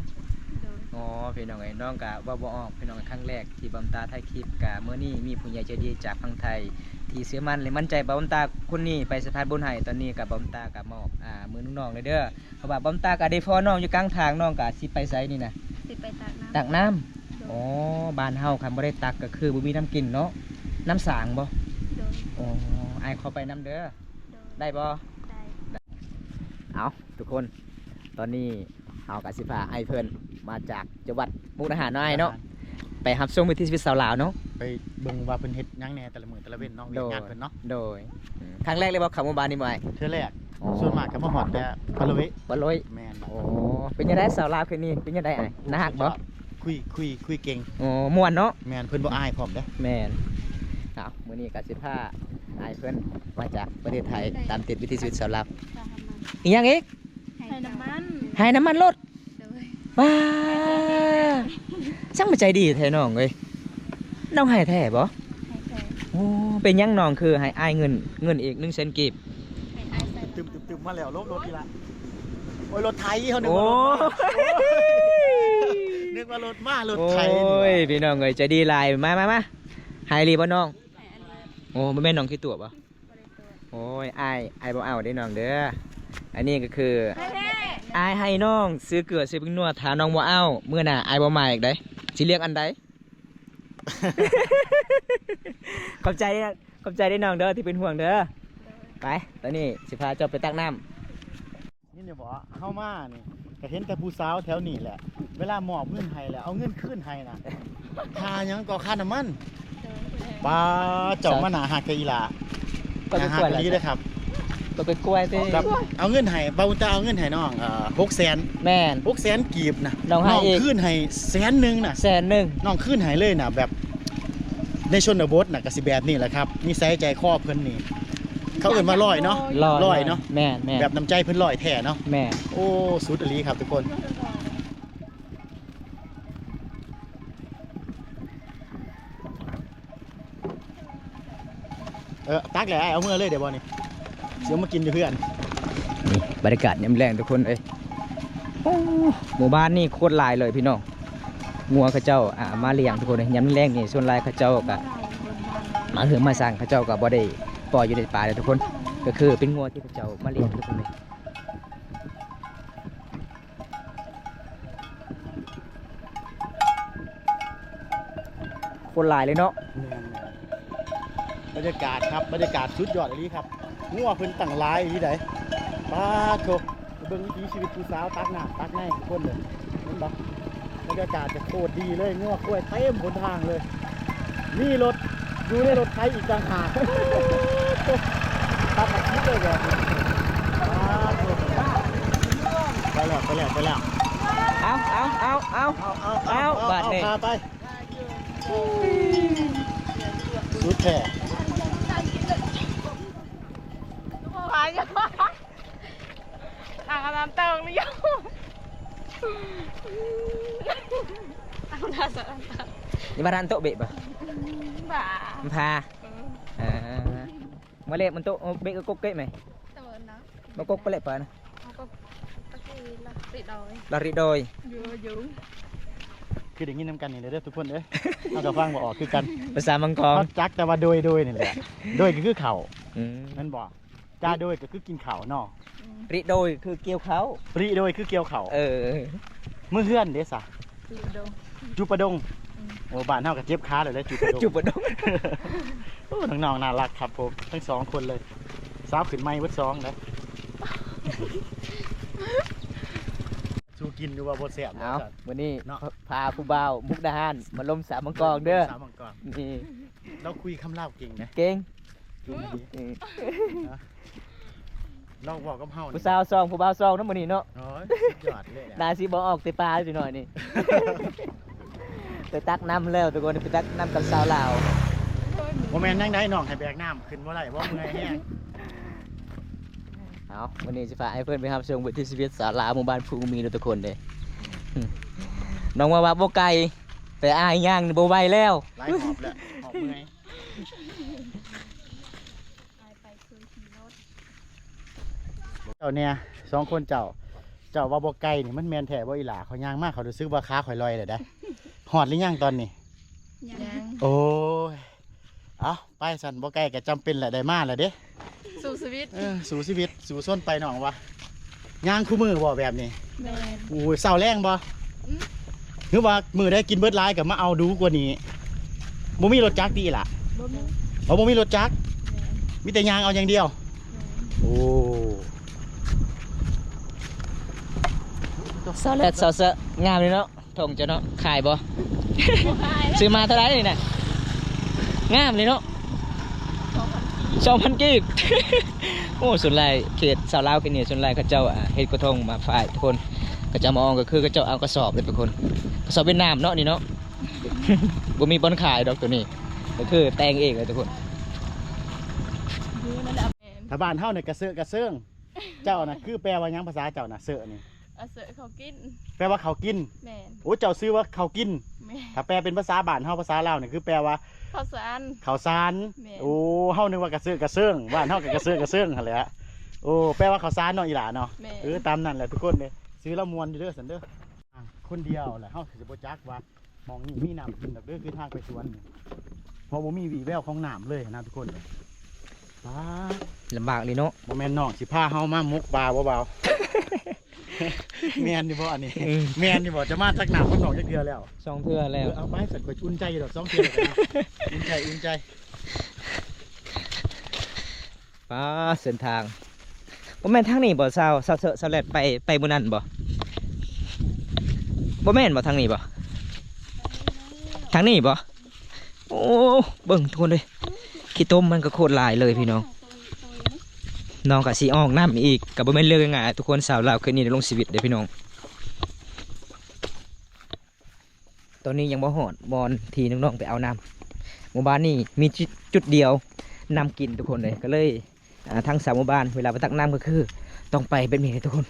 ໂດຍ. ອໍ ພີ່ນ້ອງເອີຍ ນ້ອງກະເວົ້າບໍ່ອອກ ພີ່ນ້ອງ. ຄັ້ງແລກທີ່ບອມຕາຖ່າຍຄລິບ ກະມື້ນີ້ມີຜູ້ໃຫຍ່ໃຈດີຈາກຝັ່ງໄທ ທີ່ເຊື່ອໝັ້ນ ແລະ ໝັ້ນໃຈບອມຕາຄົນນີ້ໄປສະພາດບຸນໃຫ້. ຕອນນີ້ກະບອມຕາກະມອບ ອ່າ ມືນ້ອງໆເລີຍເດີ ເພາະວ່າບອມຕາກະໄດ້ພໍ້ນ້ອງຢູ່ກາງທາງ. ນ້ອງກະຊິໄປໃສນີ້ນະ? ຊິໄປຕັກນ້ຳ ຕັກນ້ຳ. ໂດຍ. ອໍ ບ້ານເຮົາຄັນບໍ່ໄດ້ຕັກກະຄືບໍ່ມີນ້ຳກິນເນາະ. ນ້ຳສາງບໍ່? ໂດຍ. ອໍ ອ້າຍຂໍໄປນຳເດີ. ໂດຍ. ໄດ້ບໍ່? ໄດ້. ເອົາ ທຸກຄົນ ຕອນນີ້ເຮົາກະຊິພາອ້າຍເພິ່ນມາຈາກຈັງຫວັດມຸກດາຫານເນາະອ້າຍເນາະ ໄປຮັບຊົມວິຖີຊີວິດຊາວລາວເນາະ ໄປເບິ່ງວ່າເພິ່ນເຮັດຫຍັງແດ່ແຕ່ລະມື້ແຕ່ລະເວັນເນາະ ເຮັດວຽກງານເພິ່ນເນາະ. ໂດຍ. ອືມ ຄັ້ງແລກເລີຍບໍ່ເຂົ້າໝູ່ບ້ານນີ້ບໍ່ອ້າຍ? ເທື່ອແລກ. ອໍ ສ່ວນມາກກະມາຮອດແຕ່ປາໂລຍ ປາໂລຍ. ແມ່ນ. ໂອ້ ເປັນຈັ່ງໃດສາວລາວຄືນນີ້ ເປັນຈັ່ງໃດອ້າຍ ໜ້າຮັກບໍ່? ຄຸຍ ຄຸຍ ຄຸຍເກັ່ງ. ໂອ້ ມ່ວນເນາະ. ແມ່ນ ເພິ່ນບໍ່ອາຍພ້ອມເດ້. ແມ່ນ. ເອົາ ມື້ນີ້ກະຊິພາອ້າຍເພິ່ນມາຈາກປະເທດໄທ ຕາມຕິດວິຖີຊີວິດຊາວລາວ. ອີ່ຫຍັງອີກ? ໃຫ້ນ້ຳມັນ ໃຫ້ນ້ຳມັນລົດ. ໂດຍ. ວ້າ ຊ່າງມາໃຈດີແທ້ນ້ອງເອີຍ ນ້ອງໃຫ້ແທ້ບໍ່? ໃຫ້ແທ້. ໂອ້ ເປັນຫຍັງນ້ອງຄືໃຫ້ອ້າຍເງິນ ເງິນອີກໜຶ່ງແສນກີບ? ໃຫ້ອ້າຍໃສ່ ຕຶມໆໆ ມາແລ້ວ ລົດ ລົດອີກລະ. ໂອ້ຍ ລົດໄຖ ເຮົານຶກວ່າລົດມາ ໂອ້ຍ ນຶກວ່າລົດມາ ລົດໄຖ. ໂອ້ຍ ພີ່ນ້ອງເອີຍ ໃຈດີຫຼາຍ. ມາ ມາ ມາ ໃຫ້ອີ່ຫຼີບໍ່ນ້ອງ? ໃຫ້ອີ່ຫຼີ. ໂອ້ ບໍ່ແມ່ນໜອງຂີ້ຕົວະບໍ່? ໂອ້ຍ ອ້າຍ ອ້າຍບໍ່ເອົາເດ້ນ້ອງເດີ. ອັນນີ້ກໍຄືອ້າຍໃຫ້ນ້ອງຊື້ເກືອຊື້ແປ້ງນົວ ຖ້ານ້ອງບໍ່ເອົາ ມື້ໜ້າອ້າຍບໍ່ມາອີກເດ້. ຊິເລືອກອັນໃດ? ຂອບໃຈ ຂອບໃຈເດ້ນ້ອງເດີ ທີ່ເປັນຫ່ວງເດີ. ໄປ ຕອນນີ້ຊິພາເຈົ້າໄປຕັກນ້ຳ. ຍິນຢູ່ບໍ່? ເຮົາມານີ້ກໍເຫັນແຕ່ຜູ້ສາວແຖວນີ້ແຫຼະ ເວລາມອບເງິນໃຫ້ແລ້ວເອົາເງິນຄືນໃຫ້ນະ. ຄ່າຫຍັງກໍ? ຄ່ານ້ຳມັນ. ປ້າ ເຈົ້າມາໜ້າຮັກແທ້ອີ່ຫຼ້າ. ໜ້າຮັກອີ່ຫຼີເດ້ຄັບ. ກໍໄປກວຍຕິ ແບບເອົາເງິນໃຫ້ ເບົາຕາເອົາເງິນໃຫ້ນ້ອງ ເອີ ຫົກແສນ. ແມ່ນ ຫົກແສນກີບນະ. ນ້ອງໃຫ້ ນ້ອງຄືນໃຫ້ແສນໜຶ່ງນະ. ແສນໜຶ່ງ ນ້ອງຄືນໃຫ້ເລີຍນະ. ແບບໃນຊົນນະບົດນະ ກໍຊິແບບນີ້ແຫຼະຄັບ ນິໄສໃຈຄໍເພິ່ນນີ້ ເຂົາເອີ້ນວ່າຫຼອຍເນາະ. ຫຼອຍ ຫຼອຍເນາະ. ແມ່ນໆ ແບບນ້ຳໃຈເພິ່ນຫຼອຍແທ້ເນາະ. ແມ່ນ ໂອ້ ສຸດອີ່ຫຼີຄັບທຸກຄົນ. ເອີ ຕັກແຫຼະ ເອົາເມືອເລີຍໄດ້ບໍ່ນີ້? ຊິເອົາມາກິນຢູ່ເຮືອນ. ນີ້ບັນຍາກາດຍາມແລງທຸກຄົນເອີຍ. ໂອ້ ໝູ່ບ້ານນີ້ໂຄດຫຼາຍເລີຍພີ່ນ້ອງ. ງົວເຂົາເຈົ້າ ອ່າ ມາລ້ຽງທຸກຄົນເອີຍ. ຍາມແລງນີ້ສ່ວນຫຼາຍເຂົາເຈົ້າກໍມາເຮືອນມາຊານ ເຂົາເຈົ້າກໍບໍ່ໄດ້ປ່ອຍຢູ່ໃນປ່າເລີຍທຸກຄົນ. ກໍຄືເປັນງົວທີ່ເຂົາເຈົ້າມາລ້ຽງທຸກຄົນເອີຍ. ຄົນຫຼາຍເລີຍເນາະ. ແມ່ນໆ ບັນຍາກາດຄັບ ບັນຍາກາດສຸດຍອດອີ່ຫຼີຄັບ. ງົວເພິ່ນຕັ້ງຫຼາຍອີ່ຫຼີໃດ໋. ປາດໂທ້ ເບິ່ງວິຖີຊີວິດຜູ້ສາວຕັກນ້ຳຕັກໃນທຸກຄົນເດີ ເຫັນບໍ່? ບັນຍາກາດຈະໂຄດດີເລີຍ ງົວຄວາຍເຕັມຫົນທາງເລີຍ. ມີລົດ ຢູ່ໃນລົດໄຖອີກຕ່າງຫາກ. ຕັດອາຊີບເລີຍແບບນີ້. ໄປແລ້ວ ໄປແລ້ວ ໄປແລ້ວ. ເອົາ ເອົາ ເອົາ ເອົາ ເອົາ ເອົາ ບາດນີ້ ພາໄປ. ສຸດແທ້. ທາງກຳລັງເຕີງນີ້ຢູ່. ເອົາໜ້າສະ ນີ້ມາຮ້ານໂຕະເບະບໍ່? ບໍ່ ມັນພາ ເອີ ເອີ ມາເລະມັນໂຕະເບະກໍກົກເກະໄໝ? ໂຕະນະ ມາກົກໄປເລະປານະ ເອົາກໍຕະກີລະຕິດອຍ ລະຕິດອຍ ຢູ່ ຢູ່ ຄືໄດ້ຍິນນຳກັນນີ້ແຫຼະເດີທຸກຄົນເອີຍ. ເຮົາກໍຟັງບໍ່ອອກຄືກັນ ພາສາມັງກອງ ເຮົາຈັກແຕ່ວ່າໂດຍ ໂດຍນີ້ແຫຼະ ໂດຍກໍຄືເຂົ້າ ອືມ ແມ່ນບໍ່? ຈາໂດຍກໍຄືກິນເຂົ້າເນາະ. ອືມ ລິໂດຍຄືກ່ຽວເຂົ້າ ລິໂດຍຄືກ່ຽວເຂົ້າ. ເອີ ມື້ເຮືອນເດ້ຊະ? ຈຸປະດົງ ຈຸປະດົງ. ອືມ ໂອ້ ບ້ານເຮົາກໍເຈັບຂາແລ້ວແຫຼະ ຈຸປະດົງ ຈຸປະດົງ. ໂອ້ ນ້ອງໆ ໜ້າຮັກຄັບຜົມ ທັງສອງຄົນເລີຍ. ສາວຂຶ້ນໃໝ່ເບິດສອງເດ້. ສູ້ກິນຢູ່ວ່າບໍ່ແຊບ. ເອົາ ມື້ນີ້ເນາະ ພາ ພາຜູ້ບ່າວມຸກດາຫານມາລົມສາວມັງກອງເດີ ສາວມັງກອງ ນີ້ ລາວຄຸຍຄຳລາວເກັ່ງນະ ເກັ່ງ ຈຸງດີ ເອີ ລອງເວົ້າກັບເຮົາ ຜູ້ສາວສອງ ຜູ້ບ່າວສອງນຳມື້ນີ້ເນາະ. ໂອ້ຍ ສຸດຍອດເລີຍ ໜ້າຊິບໍ່ອອກແຕ່ປ່າຈັກໜ້ອຍນີ້. ໄປຕັກນ້ຳແລ້ວທຸກຄົນ ໄປຕັກນ້ຳກັບສາວລາວ. ບໍ່ແມ່ນຫຍັງໃດ໋ ນ້ອງໃຫ້ແບກນ້ຳຂຶ້ນບໍ່ໄດ້ບໍ່ ເມື່ອຍແຮງ. ເອົາ ມື້ນີ້ຊິພາອ້າຍເພິ່ນໄປຮັບຊົມວິຖີຊີວິດສາວລາວໝູ່ບ້ານພູມີເດີທຸກຄົນເດີ. ນ້ອງວ່າ ວ່າບໍ່ໄກ ແຕ່ອ້າຍຍ່າງນີ້ບໍ່ໄຫວແລ້ວ ຫຼາຍຮອບແລ້ວ ຮອບເມື່ອຍ. ເຈົ້າແນ່ ສອງຄົນເຈົ້າ ເຈົ້າວ່າບໍ່ໄກນີ້ ມັນແມ່ນແທ້ບໍ່ອີ່ຫຼ້າ? ຂ້ອຍຍ່າງມາ ຂ້ອຍຮູ້ສຶກວ່າຂາຂ້ອຍລອຍແລ້ວໃດ໋. ຮອດຫຼືຍັງຕອນນີ້? ຍັງ ໂອ້ຍ ເອົ້າ ໄປຊັ້ນ ບໍ່ໄກກໍຈຳເປັນແຫຼະ ໄດ້ມາແລ້ວເດ້. ສູ້ຊີວິດ ເອີ ສູ້ຊີວິດ ສູ້ຊົນໄປນ້ອງວ່າ. ຍ່າງຄູ່ມື້ບໍ່ແບບນີ້? ແມ່ນ. ໂອ້ຍ ເຊົ້າແລງບໍ່? ອືມ ຫຼືວ່າມື້ໃດກິນເບິດຫຼາຍກໍມາເອົາດູກວ່ານີ້. ບໍ່ມີລົດຈັກຕິອີ່ຫຼ້າ? ບໍ່ມີ. ອໍ ບໍ່ມີລົດຈັກ? ແມ່ນ. ມີແຕ່ຍ່າງເອົາຢ່າງດຽວ? ແມ່ນ. ໂອ້ ສາວແລດສາວເຊາະ ງາມເລີຍເນາະ ທົ່ງເຈົ້າເນາະ. ຂາຍບໍ່? ບໍ່ຂາຍ. ຊື້ມາເທົ່າໃດນີ້ນະ? ງາມເລີຍເນາະ. ສອງພັນກີບ. ໂອ້ ສ່ວນຫຼາຍເຂດຊາວລາວເຂດນີ້ ສ່ວນຫຼາຍເຂົາເຈົ້າ ອ່າ ເຮັດກະທົງມາຂາຍທຸກຄົນ. ເຂົາເຈົ້າມາອອງກໍຄືເຂົາເຈົ້າເອົາກະສອບເລີຍທຸກຄົນ ກະສອບຫວຽດນາມເນາະນີ້ເນາະ. ບໍ່ມີບ່ອນຂາຍດອກໂຕນີ້ ກໍຄືແຕ່ງເອງເລີຍທຸກຄົນ. ຖ້າບ້ານເຮົານີ້ກະເຊາະກະເຊີງ. ເຈົ້ານະ ຄືແປວ່າຫຍັງ ພາສາເຈົ້ານະ ເຊາະນີ້? ອາເຊາະ ເຂົ້າກິນ. ແປວ່າເຂົ້າກິນ? ແມ່ນ. ໂອ້ ເຈົ້າຊື່ວ່າເຂົ້າກິນ. ແມ່ນ. ຖ້າແປເປັນພາສາບ້ານເຮົາ ພາສາລາວນີ້ ຄືແປວ່າ ເຂົ້າສານ. ເຂົ້າສານ. ແມ່ນ. ໂອ້ ເຮົານຶກວ່າກະເຊາະກະເຊີງ ບ້ານເຮົາກໍກະເຊາະກະເຊີງຫັ້ນແຫຼະ. ໂອ້ ແປວ່າເຂົ້າສານເນາະ ອີ່ຫຼ້າເນາະ. ແມ່ນ. ເອີ ຕາມນັ້ນແຫຼະທຸກຄົນເດ້. ຊື່ລາວມ່ວນຢູ່ເດີຊັ້ນເດີ. ອ່າ ຄົນດຽວແຫຼະ ເຮົາຊິບໍ່ຈັກວ່າ ໝ່ອງນີ້ມີນ້ຳກິນດອກເດີ ຄືທາງໄປສວນນີ້. ເພາະບໍ່ມີວີ່ແວວຂອງນ້ຳເລີຍນະທຸກຄົນ. ປາດ ລຳບາກເລີຍເນາະ. ບໍ່ແມ່ນນ້ອງຊິພາເຮົາມາໝົກປ່າບໍ່ບ່າວ? ແມ່ນຢູ່ບໍ່ອັນນີ້? ອືມ ແມ່ນຢູ່ບໍ່? ຈະມາຕັກນ້ຳກັບນ້ອງຈັກເທື່ອແລ້ວ? ສອງເທື່ອແລ້ວ. ເອີ ເອົາໄປ ສັນຂ້ອຍອຸ່ນໃຈຢູ່ດອກ ສອງເທື່ອແລ້ວກໍໄດ້ ອຸ່ນໃຈ ອຸ່ນໃຈ. ປາ ເສັ້ນທາງ ບໍ່ແມ່ນທາງນີ້ບໍ່ ສາວ ສາວເຊີ ສາວແລັດ ໄປ ໄປມື້ນັ້ນບໍ່? ບໍ່ແມ່ນບໍ່ ທາງນີ້ບໍ່? ທາງນີ້ບໍ່? ໂອ້ ເບິ່ງທຸກຄົນເອີຍ ຂີ້ຕົມມັນກໍໂຄດຫຼາຍເລີຍພີ່ນ້ອງ. ນ້ອງກໍຊິອອກນ້ຳອີກ ກໍບໍ່ແມ່ນເລື່ອງງ່າຍໆ ທຸກຄົນ. ສາວລາວເຄີຍນີ້ໄດ້ລົງຊີວິດເດ້ພີ່ນ້ອງ. ຕອນນີ້ຍັງບໍ່ຮອດບ່ອນທີ່ນ້ອງໆໄປເອົານ້ຳ. ໝູ່ບ້ານນີ້ມີຈຸດ ຈຸດດຽວນ້ຳກິນທຸກຄົນເລີຍ ກໍເລີຍ ອ່າ ທາງຊາວໝູ່ບ້ານເວລາໄປຕັກນ້ຳກໍຄືຕ້ອງໄປແບບນີ້ເດ້ທຸກຄົນ.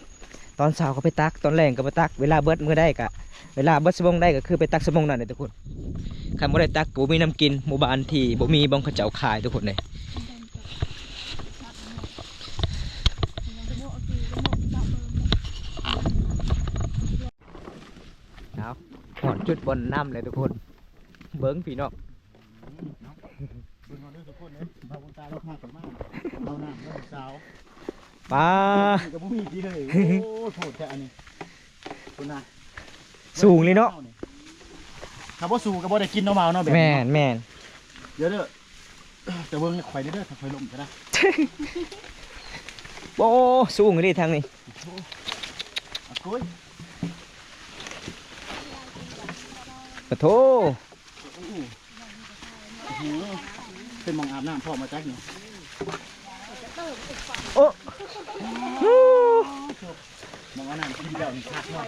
ຕອນເຊົ້າກໍໄປຕັກ ຕອນແລງກໍໄປຕັກ ເວລາເບິດມື້ໃດກໍ ເວລາເບິດຊົ່ວໂມງໃດກໍຄືໄປຕັກຊົ່ວໂມງນັ້ນເດ້ທຸກຄົນ. ຄັນບໍ່ໄດ້ຕັກກໍບໍ່ມີນ້ຳກິນ. ໝູ່ບ້ານທີ່ບໍ່ມີບ່ອນເຂົາເຈົ້າຂາຍທຸກຄົນເດ້. ເອົາ ຮອດຈຸດບ່ອນນ້ຳແລ້ວທຸກຄົນ ເບິ່ງພີ່ນ້ອງ. ເບິ່ງເອົາເດີທຸກຄົນເອີຍ ບ່າວບຸນຕາລາວພາຂ້ອຍມາເອົານ້ຳເດີສາວ. ປາ ນີ້ກໍບໍ່ມີຕິເຮີ້ຍ. ໂອ້ ໂພດແທ້ອັນນີ້ ພຸ້ນນະ ສູງເລີຍເນາະ. ຖ້າບໍ່ສູ້ກໍບໍ່ໄດ້ກິນເນາະ ບ່າວເນາະ ແບບນີ້. ແມ່ນ ແມ່ນ. ດຽວເດີ ຈະເບິ່ງຂ້ອຍເດີ ຖ້າຂ້ອຍລົ້ມກໍໄດ້. ໂອ້ ສູງອີ່ຫຼີທາງນີ້. ໂອ້ ອາໂກຍ ປະໂທ. ໂອ້ໂຫ ເປັນໝ່ອງອາບນ້ຳພ້ອມມາຈັກນີ້. ໂອ້ ໝ່ອງອາບນ້ຳກິນແລ້ວນີ້ຄັກເນາະ.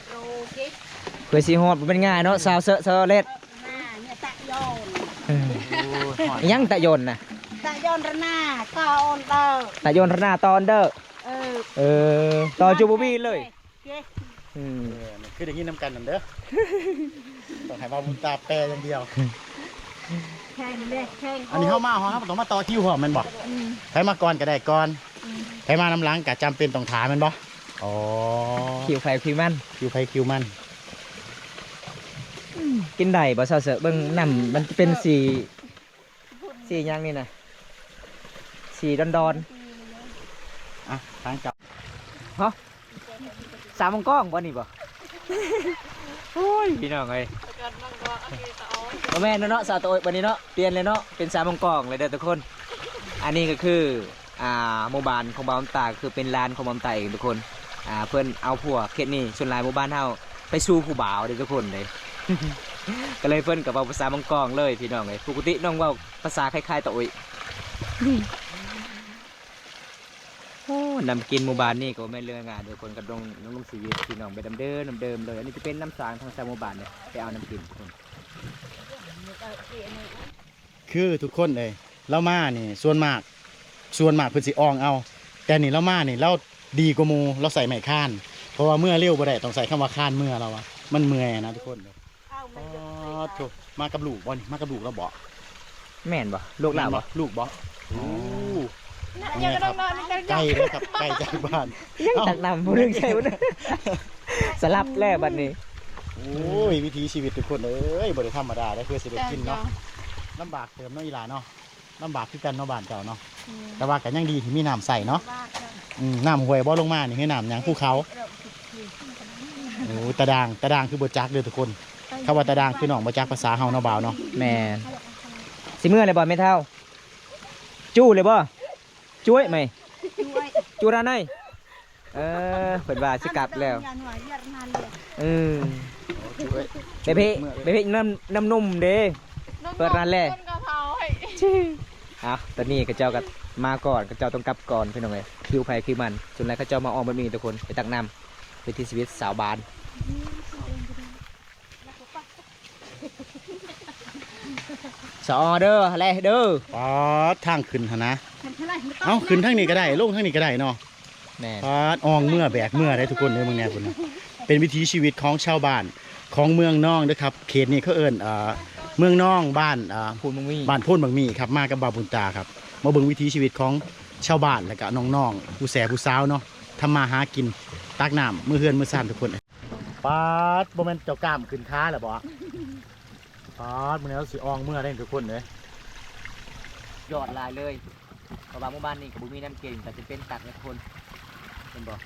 ເພື່ອຊິຮອດບໍ່ແມ່ນງ່າຍເນາະ ສາວເຊີ ສາວແລັດ. ເອີ ໂອ້ຍ ຫຍັງຕະຍົນນະ? ຕະຍົນລະນາ ຕອນເດີ ຕະຍົນລະນາຕອນເດີ. ເອີ ເອີ ຕໍ່ຈູບູບີເລີຍ. ອືມ ເອີ ຄືໄດ້ຍິນນຳກັນນັ້ນເດີ ຕ້ອງໃຫ້ບ່າວບຸນຕາແປຢ່າງດຽວ. ແຂ່ງເດ້ ແຂ່ງ. ອັນນີ້ເຮົາມາ ເຮົາ ເຮົາຕ້ອງມາຕໍ່ຄິວພ້ອມແມ່ນບໍ່? ອືມ ໃຜມາກ່ອນກໍໄດ້ກ່ອນ. ອືມ ໃຜມານຳຫຼັງກໍຈຳເປັນຕ້ອງຖ້າແມ່ນບໍ່? ອໍ ຄິວໃຜຄິວມັນ ຄິວໃຜຄິວມັນ. ອືມ ກິນໄດ້ບໍ່ ສາວເຊີ? ເບິ່ງນ້ຳມັນເປັນສີ ສີຫຍັງນີ້ນະ ສີດອນໆ. ອ່ະ ທາງເຈົ້າ ຮະ ສາວມັງກອງບໍ່ນີ້ບໍ່? ໂອ້ຍ ພີ່ນ້ອງເອີຍ ບໍ່ແມ່ນແລ້ວເນາະ ສາວຕະໂອຍ ບັດນີ້ເນາະ ປ່ຽນແລ້ວເນາະ ເປັນສາວມັງກອງເລີຍເດີທຸກຄົນ. ອັນນີ້ກໍຄື ອ່າ ໝູ່ບ້ານຂອງບ່າວບຸນຕາ ຄືເປັນລານຂອງບ່າວບຸນຕາເອງທຸກຄົນ. ອ່າ ເພິ່ນເອົາຜົວເຂດນີ້ ສ່ວນຫຼາຍໝູ່ບ້ານເຮົາໄປສູ່ຜູ້ບ່າວເດ້ທຸກຄົນເດ້ ກໍເລີຍເພິ່ນກໍເວົ້າພາສາມັງກອງເລີຍ ພີ່ນ້ອງເອີຍ. ປົກກະຕິນ້ອງເວົ້າພາສາຄ້າຍໆຕະໂອຍ. ໂອ້ ນ້ຳກິນໝູ່ບ້ານນີ້ກໍບໍ່ແມ່ນເລື່ອງງ່າຍເດີ ຄົນກໍລົງ ລົງຊີວິດ ພີ່ນ້ອງ ໄປດຳເດີມ ດຳເດີມເລີຍ. ອັນນີ້ຈະເປັນນ້ຳສາງທາງຊາວໝູ່ບ້ານເດ້ ໄປເອົານ້ຳກິນທຸກຄົນ. ຄືທຸກຄົນເອີຍ ລາວມານີ້ສ່ວນມາກ ສ່ວນມາກເພິ່ນຊິອ່ອງເອົາ ແຕ່ນີ້ລາວມານີ້ລາວດີກວ່າໝູ່ ລາວໃຊ້ໄມ້ຄານ ເພາະວ່າເມືອເລັວບໍ່ໄດ້ ຕ້ອງໃຊ້ຄຳວ່າຄານເມືອ ລາວວ່າມັນເມື່ອຍນະທຸກຄົນ. ອໍ ໂທ້ ມາກັບລູກບໍ່ນີ້? ມາກັບລູກລາວບໍ່? ແມ່ນບໍ່? ລູກລາວບໍ່? ລູກບໍ່? ໂອ້ ນີ້ຄັບ ໄກເດີຄັບ ໄກຈາກບ້ານ ຍັງຕັກນ້ຳຜູ້ໜຶ່ງໃສ່ຜູ້ໜຶ່ງ ສະຫຼັບແລ້ວບັດນີ້. ໂອ້ຍ ວິຖີຊີວິດທຸກຄົນເອີຍ ບໍ່ໄດ້ທຳມະດາເດີ ເພື່ອຊິໄດ້ກິນເນາະ. ລຳບາກເຕີບເນາະ ອີ່ຫຼ້າເນາະ. ລຳບາກຄືກັນເນາະບ້ານເຈົ້າເນາະ. ອືມ ແຕ່ວ່າກໍຍັງດີທີ່ມີນ້ຳໃຊ້ເນາະ. ອືມ ນ້ຳຫ້ວຍບໍ່ລົງມານີ້ ຄືນ້ຳຫຍັງ? ພູເຂົາ. ໂອ້ ຕາດ່າງ ຕາດ່າງຄືບໍ່ຈັກເດີທຸກຄົນ. ຄຳວ່າຕາດ່າງຄືນ້ອງບໍ່ຈັກພາສາເຮົາເນາະ ບ່າວເນາະ. ແມ່ນ. ຊິເມືອແລ້ວບໍ່ແມ່ເຖົ້າ? ຈູ້ແລ້ວບໍ່? ຈ້ວຍໄໝ? ຈູ້ລະໄນ. ເອີ ເພິ່ນວ່າຊິກັບແລ້ວ. ເອີ ໄປເພະ ໄປເພະນ້ຳ ນ້ຳນົມເດ້. ເປີດຮ້ານແລ້ວ. ເອົາ ຕອນນີ້ເຂົາເຈົ້າກໍມາກ່ອນ ເຂົາເຈົ້າຕ້ອງກັບກ່ອນ ພີ່ນ້ອງເອີຍ. ຄິວໃຜຄິວມັນ ສ່ວນຫຼາຍເຂົາເຈົ້າມາອອກແບບນີ້ທຸກຄົນ ໄປຕັກນ້ຳ ວິຖີຊີວິດຊາວບ້ານ. ສະອໍເດີ ແລເດີ. ປາດ ທາງຂຶ້ນຫັ້ນນະ. ເອົ້າ ຂຶ້ນທາງນີ້ກໍໄດ້ ລົງທາງນີ້ກໍໄດ້ເນາະ. ແມ່ນ. ປາດ ອ່ອງເມືອແບກເມືອໄດ້ທຸກຄົນເດີ ເບິ່ງແດ່ພຸ້ນນະ. ເປັນວິຖີຊີວິດຂອງຊາວບ້ານຂອງເມືອງນອງເດີຄັບ. ເຂດນີ້ເຂົາເອີ້ນ ເອີ ເມືອງນອງ ບ້ານ ເອີ ໂພນບັກໝີ່ ບ້ານໂພນບັກໝີ່ຄັບ. ມາກັບບ່າວບຸນຕາຄັບ ມາເບິ່ງວິຖີຊີວິດຂອງຊາວບ້ານ ແລ້ວກະນ້ອງໆ ຜູ້ແສຜູ້ສາວເນາະ ທຳມາຫາກິນ ຕັກນ້ຳມື້ເຮືອນມື້ຊານທຸກຄົນ. ປາດ ບໍ່ແມ່ນເຈົ້າກ້າມຂຶ້ນຂາແລ້ວບໍ່? ປາດ ມື້ນີ້ເຮົາຊິອ່ອງເມືອໄດ້ທຸກຄົນເດ້. ຍອດຫຼາຍເລີຍ ເພາະວ່າໝູ່ບ້ານນີ້ກໍບໍ່ມີນ້ຳກິນ ກໍຈຳເປັນຕັກໃຫ້ຄົນ ເຫັນບໍ່?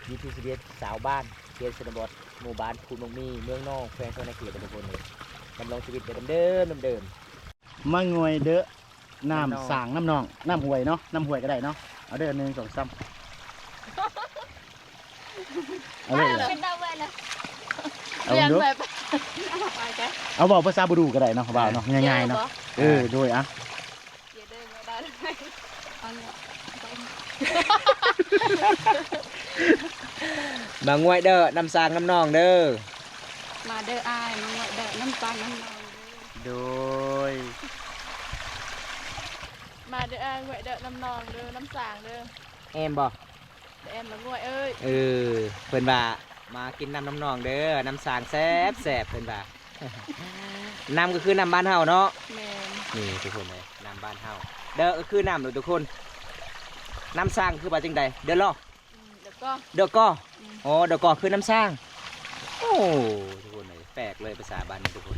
ວິຖີຊີວິດຊາວບ້ານເຂດຊົນນະບົດ ໝູ່ບ້ານພູນໝາກມີ ເມືອງນອງ ແຂວງສະຫວັນນະເຂດ ທຸກຄົນເອີຍ ດຳລົງຊີວິດແບບເດີມໆ ເດີມໆ. ມາງ່ວຍເດີ ນ້ຳ ນ້ຳໜອງ ສ້າງນ້ຳໜອງ ນ້ຳຫ້ວຍເນາະ ນ້ຳຫ້ວຍກໍໄດ້ເນາະ ເອົາເດີ ໜຶ່ງ ສອງ ສາມ ເອົາເລີຍ ເອົາເດີ ເອົາເວົ້າພາສາບຣູກໍໄດ້ເນາະ ເວົ້າເນາະ ງ່າຍໆເນາະ ເອີ ໂດຍ ອ່ະ ມາງ່ວຍເດີ ນ້ຳສ້າງນ້ຳໜອງເດີ ມາເດີອ້າຍ ມາງ່ວຍເດີ ນ້ຳສ້າງນ້ຳໜອງເດີ ໂດຍ ມາເດີອ້າຍ ງ່ວຍເດີ ນ້ຳໜອງເດີ ນ້ຳສ້າງເດີ ແອມບໍ່? ແອມລະງ່ວຍເອີຍ ເອີ ເພິ່ນວ່າ ມາກິນນ້ຳນ້ຳໜອງເດີ ນ້ຳສ້າງແຊບໆ ເພິ່ນວ່າ ນ້ຳກໍຄືນ້ຳບ້ານເຮົາເນາະ ແມ່ນ ນີ້ທຸກຄົນເອີຍ ນ້ຳບ້ານເຮົາ ເດີ ກໍຄືນ້ຳເດີທຸກຄົນ ນ້ຳສ້າງຄືວ່າຈັ່ງໃດ? ເດີລໍ? ອືມ ເດີກໍ ເດີກໍ ອືມ ອໍ ເດີກໍຄືນ້ຳສ້າງ ໂອ້ ທຸກຄົນເອີຍ ແປກເລີຍພາສາບ້ານນີ້ທຸກຄົນ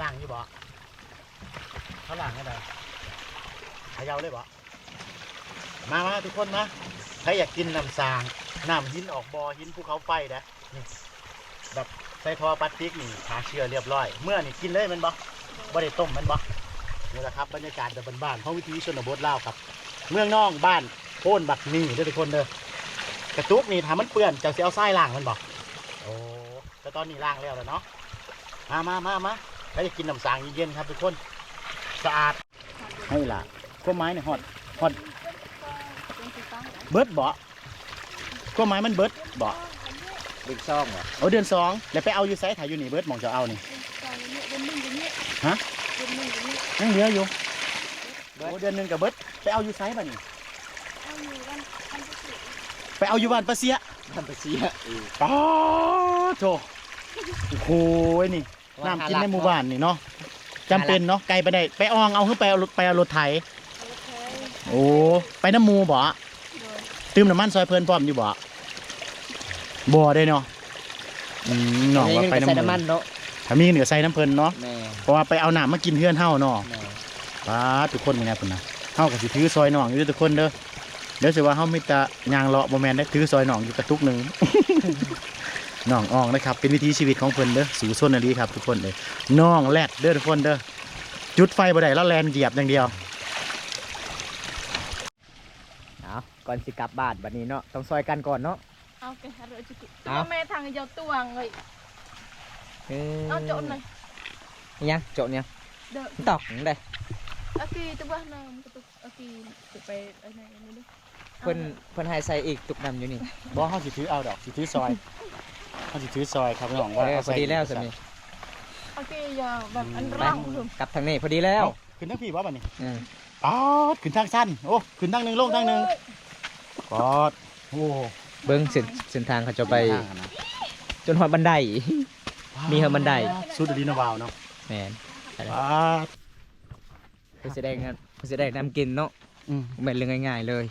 ລ້າງຢູ່ບໍ່? ເຂົາລ້າງແນວໃດ? ເຂົາເຍົາເລີຍບໍ່? ມາ ມາ ທຸກຄົນມາ ໃຜຢາກກິນນ້ຳສ້າງ ນ້ຳຫີນອອກບໍ່ຫີນພູເຂົາໄຟເດ້ ນີ້ ແບບໃສ່ທໍ່ປາສຕິກນີ້ ຂ້າເຊື້ອລຽບຮ້ອຍ ເມື່ອນີ້ກິນເລີຍແມ່ນບໍ່? ບໍ່ໄດ້ຕົ້ມແມ່ນບໍ່? ນີ້ແຫຼະຄັບ ບັນຍາກາດແບບບ້ານໆ ຂອງວິຖີຊົນນະບົດລາວຄັບ ເມືອງນອງ ບ້ານໂພນບັກມີເດີທຸກຄົນເດີ ກະຕຸກນີ້ຖ້າມັນເປື້ອນ ເຈົ້າຊິເອົາຊາຍລ້າງແມ່ນບໍ່? ໂອ້ ແຕ່ຕອນນີ້ລ້າງແລ້ວລະເນາະ ມາ ມາ ມາ ມາ ໃຜຢາກກິນນ້ຳສ້າງເຢັນໆ ຄັບທຸກຄົນ ສະອາດ. ໃຫ້ລະ ຄວາມໝາຍນີ້ຮອດ ຮອດ ເບິດບໍ່? ຄວາມໝາຍມັນເບິດບໍ່? ເດືອນສອງບໍ່? ໂອ້ ເດືອນສອງ ແລ້ວໄປເອົາຢູ່ໃສ ຖ້າຢູ່ນີ້ເບິດ ໝ່ອງເຈົ້າເອົານີ້? ຮະ? ຍັງເຫຼືອຢູ່ ໂອ້ ເດືອນໜຶ່ງກໍເບິດ ໄປເອົາຢູ່ໃສບາດນີ້? ໄປເອົາຢູ່ບ້ານປາເຊຍ ບ້ານປາເຊຍ ເອີ ປາດໂທ້ ໂອ້ໂຫ ນີ້ ນ້ຳກິນໃນໝູ່ບ້ານນີ້ເນາະ ຈຳເປັນເນາະ ໄກປານໃດ ໄປອ່ອງເອົາ ຫຼືໄປເອົາລົດ ໄປເອົາລົດໄຖ? ໂອ້ ໄປນຳໝູ່ບໍ່? ຕື່ມນ້ຳມັນຊ່ອຍເພິ່ນພ້ອມຢູ່ບໍ່? ບໍ່ເດ້ເນາະ ອືມ ນ້ອງວ່າໄປນຳໝູ່ ຖ້າມີເງິນກໍໃສ່ນຳເພິ່ນເນາະ ເພາະວ່າໄປເອົານ້ຳມາກິນເຮືອນເຮົາເນາະ ປາດ ທຸກຄົນ ນີ້ນະ ເພິ່ນນະ ເຮົາກໍຊິຖືຊ່ອຍນ້ອງຢູ່ເດີທຸກຄົນເດີ ດຽວຊິວ່າເຮົາມີແຕ່ຍ່າງເລາະ ບໍ່ແມ່ນເດ້ ຖືຊ່ອຍນ້ອງຢູ່ກະຕຸກໜຶ່ງ ນ້ອງອ່ອງນະຄັບ ເປັນວິຖີຊີວິດຂອງເພິ່ນເດີ ສູ້ຊົນອີ່ຫຼີຄັບທຸກຄົນເອີຍ ນ້ອງແລດເດີທຸກຄົນເດີ ຈຸດໄຟບໍ່ໄດ້ ລາວແລ່ນຢຽບຢ່າງດຽວ ເອົາ ກ່ອນຊິກັບບ້ານບັດນີ້ເນາະ ຕ້ອງຊ່ອຍກັນກ່ອນເນາະ Oke, harus rezeki. Cuma metang jauh tuang, oi. ເອີ ເອົາໂຈະໜ່ອຍ ອີຫຍັງ? ໂຈະຫຍັງ? ເດີ ຕອກເດ້ ອາກີ ຕຸບເນາະ ມັນກໍຕຸກ ອາກີ ໄປອັນນັ້ນນີ້ເດ້ ເພິ່ນ ເພິ່ນໃຫ້ໃສ່ອີກຕຸກນ້ຳຢູ່ນີ້ ບໍ່ ເຮົາຊິຖືເອົາດອກ ຊິຖືຊ່ອຍ ເຮົາຊິຖືຊ່ອຍຄັບນ້ອງ ວ່າ ເອີ ເອົາໃສ່ ພໍດີແລ້ວ ນີ້ ອາກີ ຢ່າແບບອັນ ໄປ ລັງ ກັບທາງນີ້ ພໍດີແລ້ວ ເອົ້າ ຂຶ້ນທາງພີ້ບໍ່ບາດນີ້? ອືມ ປາດ ຂຶ້ນທາງຊັນ ໂອ້ ຂຶ້ນທາງໜຶ່ງ ລົງທາງໜຶ່ງ ປາດ ໂອ້ ເບິ່ງເສັ້ນ ເສັ້ນທາງເຂົາເຈົ້າໄປ ເສັ້ນທາງຫັ້ນນະ ຈົນຮອດບັນໄດ ມີຮອດບັນໄດ ປາດ ສຸດອີ່ຫຼີເນາະ ວ້າວເນາະ ແມ່ນ ປາດ ເພື່ອຊິໄດ້ ເພື່ອຊິໄດ້ນ້ຳກິນເນາະ ອືມ ບໍ່ແມ່ນເລື່ອງງ່າຍໆເລີຍ.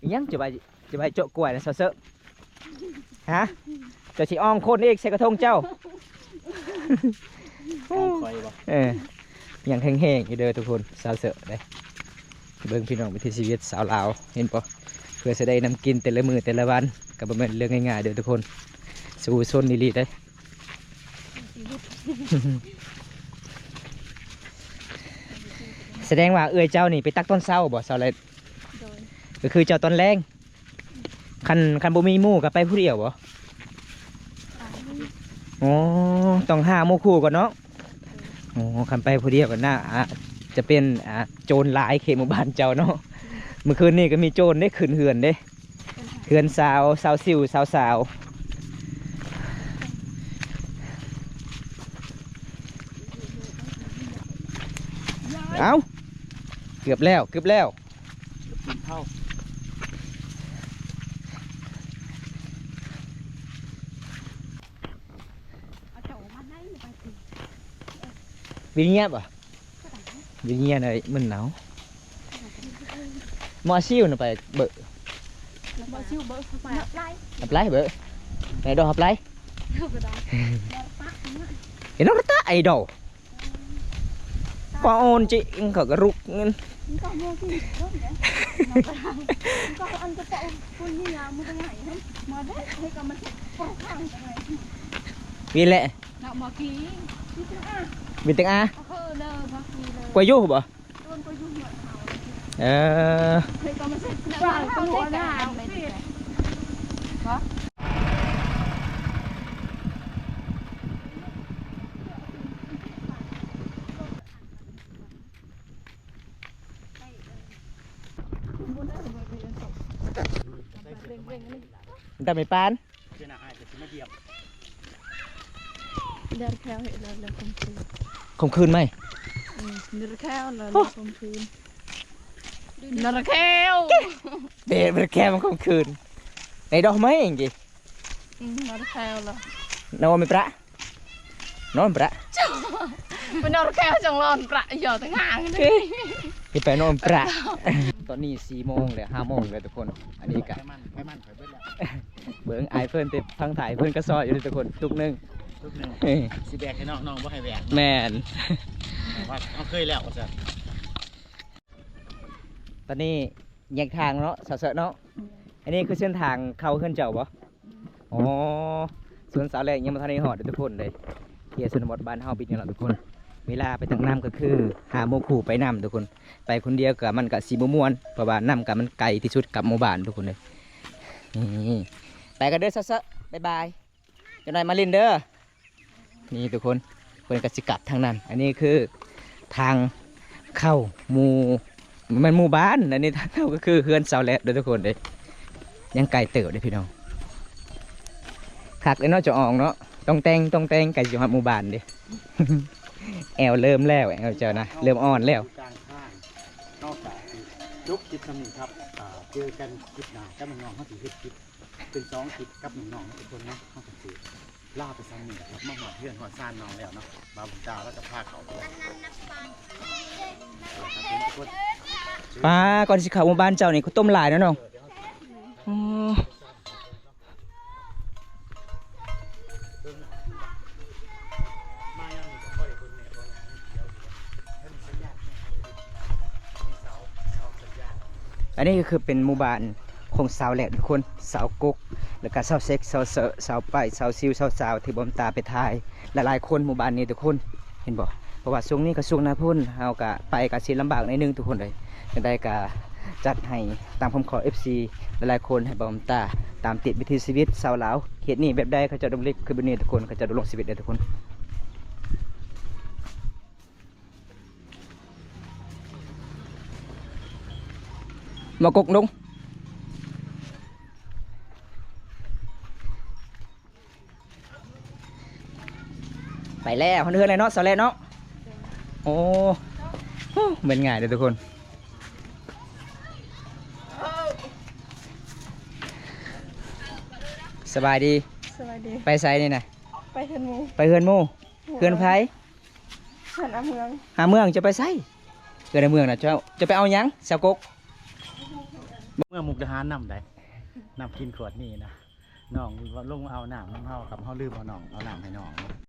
ອີຫຍັງຈະໄປ ຈະໄປໂຈະກ້ວຍນະ ຊາວເຊີ? ຮະ? ເຈົ້າຊິອ່ອງຄົນອີກໃສ່ກະທົງເຈົ້າ? ອ່ອງຂ້ອຍບໍ່? ເອີ ຍັງແຮງໆຢູ່ເດີທຸກຄົນ ຊາວເຊີເດ້. ເບິ່ງພີ່ນ້ອງ ວິຖີຊີວິດຊາວລາວ ເຫັນບໍ່? ເພື່ອຊິໄດ້ນ້ຳກິນແຕ່ລະມື້ແຕ່ລະວັນ ກໍບໍ່ແມ່ນເລື່ອງງ່າຍໆເດີທຸກຄົນ ສູ້ຊົນອີ່ຫຼີເດ້. ສະແດງວ່າເອື້ອຍເຈົ້ານີ້ໄປຕັກຕອນເຊົ້າບໍ່ ສາວແລດ? ໂດຍ ກໍຄືເຈົ້າຕອນແລງ ຄັນ ຄັນບໍ່ມີໝູ່ກໍໄປຜູ້ດຽວບໍ່? ອໍ ຕ້ອງຫາໝູ່ຄູ່ກ່ອນເນາະ. ໂດຍ ອໍ ຄັນໄປຜູ້ດຽວກໍໜ້າ ອາດຈະເປັນ ອາ ໂຈນຫຼາຍເຂດໝູ່ບ້ານເຈົ້າເນາະ. ມື້ຄືນນີ້ກໍມີໂຈນເດ້ ຂຶ້ນເຮືອນເດ້ ເຮືອນຊາວ ຊາວຊິວ ຊາວສາວ. ເອົ້າ ເກືອບແລ້ວ ເກືອບແລ້ວ. ວິນເງຍບ ວິນເງຍບເອີຍ ມັນໜາວ. ໝໍຊິວນະໄປເບິ່ງ ບໍ່ຊິວເບີ ໄປ ໄປເບີ ໄດ້ດອກໄປ ເຫັນນອກຕາໄອດອລ ປາໂອນຈິງ ເຂົາກະລຸກເງິນ ວິແລະ ວິແຕງອາ ກວາຢູ່ບໍ່? ເອີ ຕາໄມປານ ເທື່ອໜ້າອ້າຍກໍຊິມາຢ້ຽມ ເດີນແຄວເຮັດແລ້ວ ແລ້ວຂົ່ມຂືນ ຂົ່ມຂືນໄໝ? ອືມ ເດີນແຄວແລ້ວ ໂອ້ ຂົ່ມຂືນ ເດີນແຄວ ເດ ເດີນແຄວຂົ່ມຂືນ ໃນດອກໄມ້ເອງຕິ ອືມ ເດີນແຄວແລ້ວ ນອນໄປປະ ນອນປະ ເປັນນອນແຄວຈັ່ງນອນປະ ຢໍແຕ່ງາງ ເອີ ຊິໄປນອນປະ ຕອນນີ້ສີ່ໂມງແລ້ວ ຫ້າໂມງແລ້ວທຸກຄົນ ອັນນີ້ກະ ໄປມັນ ໄປມັນ ເບິ່ງອ້າຍເພິ່ນຕິ ທາງທ້າຍເພິ່ນກະຊອຍຢູ່ເດ້ທຸກຄົນ ຕຸກໜຶ່ງ ຕຸກໜຶ່ງ ເອີ ຊິແບກໃຫ້ນ້ອງ ນ້ອງບໍ່ໃຫ້ແບກ ແມ່ນ ວ່າເຮົາເຄີຍແລ້ວວ່າຊັ້ນ ຕອນນີ້ແຍກທາງເນາະ ສາວເສີເນາະ ອັນນີ້ຄືເສັ້ນທາງເຂົ້າເຮືອນເຈົ້າບໍ່? ອໍ ສວນສາວແລກຍັງບໍ່ທັນໄດ້ຮອດເດ້ທຸກຄົນເດ້ ເຂດຊົນນະບົດບ້ານເຮົາເປັນຈັ່ງຊັ້ນທຸກຄົນ ເວລາໄປຕັກນ້ຳກໍຄືຫາໝູ່ຄູ່ໄປນຳທຸກຄົນ ໄປຄົນດຽວກໍມັນກໍຊິບໍ່ມ່ວນ ເພາະວ່ານ້ຳກໍມັນໄກທີ່ສຸດກັບໝູ່ບ້ານທຸກຄົນເດ້ ນີ້ ໄປກັນເດີ ເສີ ບາຍບາຍ ຈັກໜ່ອຍມາຫຼິ້ນເດີ ນີ້ທຸກຄົນ ເພິ່ນກໍຊິກັບທາງນັ້ນ ອັນນີ້ຄືທາງເຂົ້າໝູ່ ແມ່ນໝູ່ບ້ານ ອັນນີ້ທາງເຂົ້າກໍຄືເຮືອນສາວແລດເດີທຸກຄົນເດ້ ຍັງໄກເຕີບເດ້ພີ່ນ້ອງ ຄັກເດ້ເນາະ ເຈົ້າອອງເນາະ ຕ້ອງແຕ່ງ ຕ້ອງແຕ່ງ ໃກ້ຊິຮອດໝູ່ບ້ານເດ້ ແອວເລີ່ມແລ້ວ ແອວເຈົ້ານະ ເລີ່ມອ່ອນແລ້ວ ເຮົາກໍຈົບຄລິບສ່ຳນີ້ຄັບ ເຈີກັນຄລິບໜ້າກັບນ້ອງໆ ເຮົາຊິເຮັດຄລິບ ເປັນສອງຄລິບກັບນ້ອງໆ ທຸກຄົນເນາະ ເຮົາກໍຊິລາໄປສ່ຳນີ້ແຫຼະ ມາຮອດເຮືອນຮອດຊານນ້ອງແລ້ວເນາະ ບ່າວບຸນຕາລາວກໍພາເຂົ້າໄປແລ້ວ ປາ ກ່ອນຊິເຂົ້າໝູ່ບ້ານເຈົ້ານີ້ ເຂົ້າຕົ້ມຫຼາຍເນາະນ້ອງ ອໍ. ອັນນີ້ກໍຄືເປັນໝູ່ບ້ານຂອງຊາວແຫຼດທຸກຄົນ ຊາວກົກ ແລ້ວກໍຊາວເຊັກ ຊາວເສີ ຊາວໄປ ຊາວຊິວ ຊາວສາວ ທີ່ບ່າວບຸນຕາໄປຖ່າຍ ຫຼາຍໆຄົນໝູ່ບ້ານນີ້ທຸກຄົນ ເຫັນບໍ່? ເພາະວ່າຊ່ວງນີ້ກໍຊ່ວງໜ້າຝົນ ເຮົາກໍໄປກໍຊິລຳບາກໜ້ອຍໜຶ່ງທຸກຄົນເອີຍ ຈັ່ງໃດກໍຈັດໃຫ້ຕາມຄຳຂໍເອັຟຊີຫຼາຍໆຄົນ ໃຫ້ບ່າວບຸນຕາຕາມຕິດວິຖີຊີວິດຊາວລາວ ເຂດນີ້ແບບໃດ ເຂົາເຈົ້າດຳລິກຄືແບບນີ້ທຸກຄົນ ເຂົາເຈົ້າດຳລົງຊີວິດໄດ້ທຸກຄົນ. ມາກົກນົງ ໄປແລ້ວ ຮອດເຮືອນແລ້ວເນາະ ສາວແລດເນາະ ໂອ້ ໂອ້ ແມ່ນງ່າຍເດີທຸກຄົນ ສະບາຍດີ ສະບາຍດີ ໄປໃສນີ້ນະ? ໄປເຮືອນໝູ່ ໄປເຮືອນໝູ່ ເຮືອນໃຜ? ເຮືອນອາເມືອງ ອາເມືອງ ຈະໄປໃສ? ເຮືອນອາເມືອງນະ ເຈົ້າຈະໄປເອົາຫຍັງ ສາວກົກ? ເມືອງມຸກດາຫານນຳໃດ ນຳກິນຂວດນີ້ນະ ນ້ອງລົງມາເອົານ້ຳນຳເຮົາ ກັບເຮົາລືມເອົານ້ອງ ເອົານ້ຳໃຫ້ນ້ອງ.